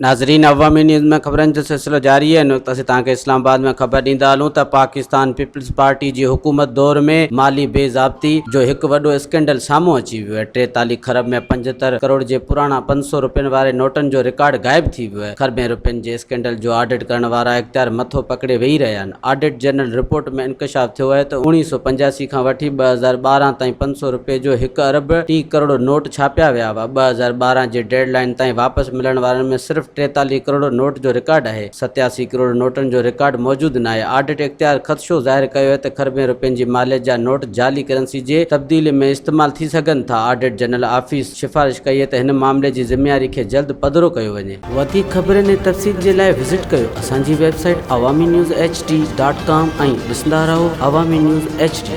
ناظرين عوامي نيوز ۾ خبرن جو سلسلو جاري آهي هن وقت اسين توهان کي اسلام آباد ۾ خبر ڏيندا هلون ته پاڪستان پيپلز پارٽي جي حڪومت دور ۾ مالي بي ضابطي جو هڪ وڏو اسڪينڊل سامهون اچي ويو آهي 43 کرب ۾ 75 ڪروڙ جي پراڻا 500 روپين واري نوٽن جو رڪارڊ غائب ٿي ويو آهي کربين روپين جي اسڪينڊل جو آڊٽ ڪرڻ وارا اختيار مٿو پڪڙي ويهي رهيا آهن آڊٽ جنرل رپورٽ ۾ انڪشاف ٿيو آهي ته 1985 کان وٺي 2012 تائين 500 روپين جو هڪ ارب 30 ڪروڙ نوٽ ڇاپيا ويا هئا، 2012 جي ڊيڊ لائن تائين واپس ملڻ وارن ۾ صرف 43 ڪروڙ نوٽ جو رڪارڊ آهي، 87 ڪروڙ نوٽن جو رڪارڊ موجود ناهي، آڊٽ اختيار خدشو ظاهر ڪيو آهي ته کربين روپين جي ماليت جا نوٽ جعلي ڪرنسي جي تبديلي ۾ استعمال ٿي سگهن ٿا، آڊٽ جنرل آفيس سفارش ڪئي آهي ته هن معاملي جي ذميواري کي جلد پڌرو ڪيو وڃي. وڌيڪ خبرن ۽ تفصيل جي لاء وزٽ ڪيو اسان جي website Awami news H D dot com ۽ ڏسندا رهو عوامي نيوز ايڇ ڊي.